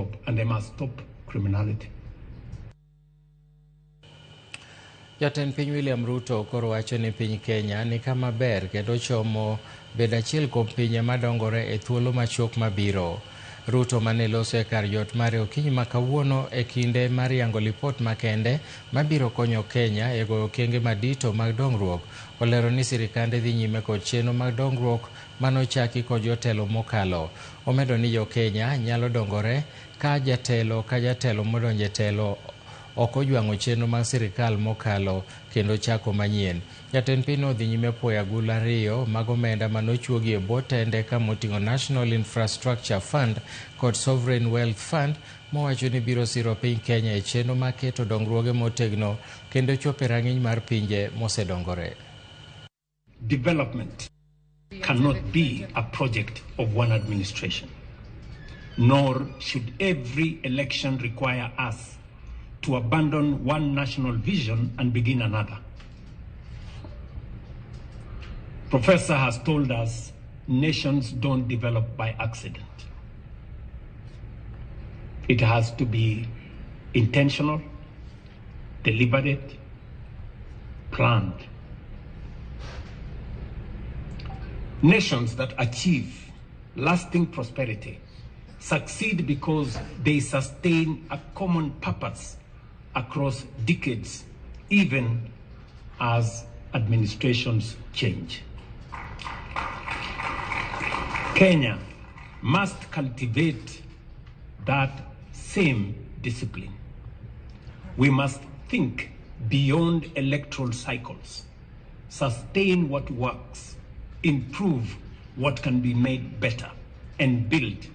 stop, and they must stop criminality. Jatend piny William Ruto koro wacho ni piny Kenya ni kama ber kendo chomo bedo achiel kuom pinje madongore e thuolo machuok mabiro. Ruto mane loso e kar jot mare okinyi ma kawuono e kinde mar yango lipot makende mabiro konyo Kenya e goyo okenge madito mag dongruok, olero ni sirikande dhi nyime kod chenro mag dongruok manochaki kod jotelo mokalo. Omedo ni jo Kenya nyalo dongore ka jatelo ka jatelo modonjo e telo ok ojwang'o chenro mag sirikal mokalo kendo chako manyien. Jatend piny no odhi nyime puoyo agulu ariyo mag omenda manochuogi e bwo tende kamoting'o National Infrastructure Fund kod Sovereign Wealth Fund mowacho ni biro siro piny Kenya e chenro mar keto dongruoge motegno kendo chopo e rang'iny mar pinje mosedongore. Development cannot be a project of one administration, nor should every election require us to abandon one national vision and begin another. Professor has told us nations don't develop by accident. It has to be intentional, deliberate, planned. Nations that achieve lasting prosperity succeed because they sustain a common purpose across decades, even as administrations change. Kenya must cultivate that same discipline. We must think beyond electoral cycles, sustain what works, improve what can be made better, and build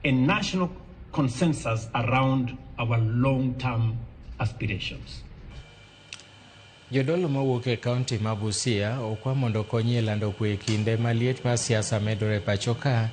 a national consensus around our long-term aspirations. Jodolo mawuok e kaunti ma Busia okwa mondo okonyi e lando kwe e kinde ma liet mar siasa medore e pacho ka.